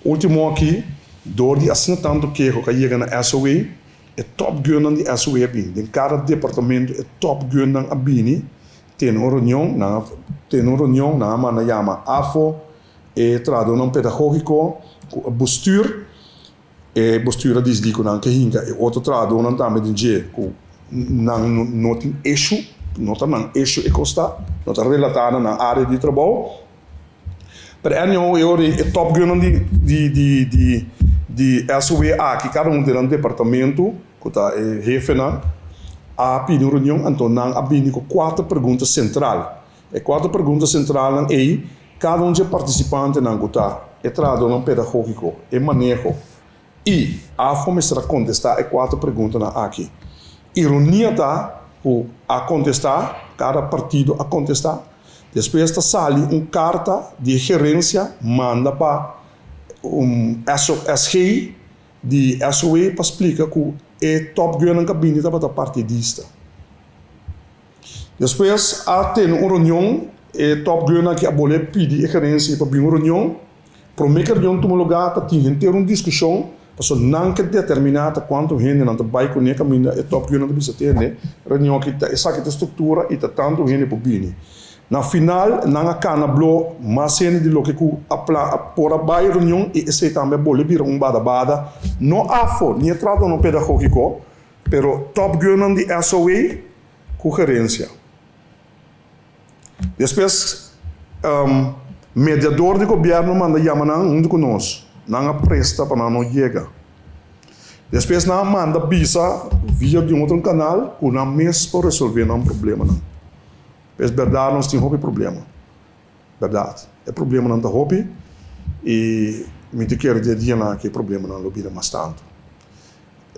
Último aki, dor di asina tantu keho ku a yega na SOA, e top gunnan di SOA a bini. Den kada departamento e top gunnan a bini tene un reunion, nan a tene un reunion, nan a manda yama afo e trahadónan pedagógiko ku e bestuur. E bestuur a disidí ku nan ke hinka e otro trahadónan tambe den dje ku nan no tin issue, no ta nan issue e kos ta, no ta relatá na nan área di trabou. Pero anyhow e ora e top gunnan di di di di di SOW aki kada un den nan departamento ku ta e hefenan a pidi un reunion anto nan a bini ku kuater pregunta sentral. E kuater pregunta sentralnan ei kada un dje partisipantenan ku ta e trahadónan pedagógiko, e maneho i afo mester a kontestá e kuater preguntanan aki. Ironia ta ku a kontestá, kada partido a kontestá. Despues ta sali un karta di e gerensia manda pa un SG di SOA pa splika ku e topgunnan ku a bini tabata partidista. Despues a tene un reunion, e topgunnan aki a bolbe pidi e gerensia pa bini un reunion. Promé ku e reunion tuma lugá ta tin henter un diskushon pasobra nan ke determiná ta kuantu hende nan ta bai kuné kaminda e topgunnan ta bisa tende reunion aki ta esaki ta struktura i ta tantu hende por bini. Na final nan a kana blo mas hende di loke ku a pla por a bai reunion i esei tambe a bolbe bira un bada bada no afo ni e tratonan pedagógiko pero topgunnan di SOA ku gerensia. Despues mediador di gobierno manda yama nan huntu ku nos. Nan a presta pa nan no yega. Despues nan a manda bisa via di un otro kanal ku nan mes por resolve nan problemanan. Pues bèrdat nos tin hopi problema. Bèrdat e problemanan ta hopi i mi ta kere di e dianan aki e problemanan lo bira mas tantu.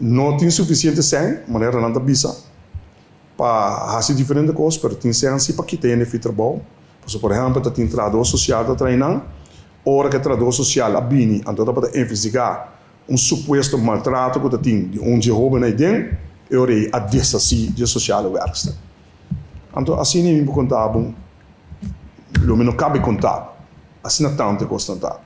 No tin sufisiente sèn, manera nan ta bisa. Pa hasi diferente kos, pero tin sensi pa kita hende fi trabou. Pasobra por ehèmpel ta tin trahadó sosial ta trae nan. Ora ku e trahadó sosial a bini anto tabata investigá un supuesto maltrato ku ta tin di un dje hóben aiden, e ora ei a deshasí dje sosiale wèrkster. Anto asina mi por konta bo, lo mi no kabe konta bo. Asina tantu e kosnan ta.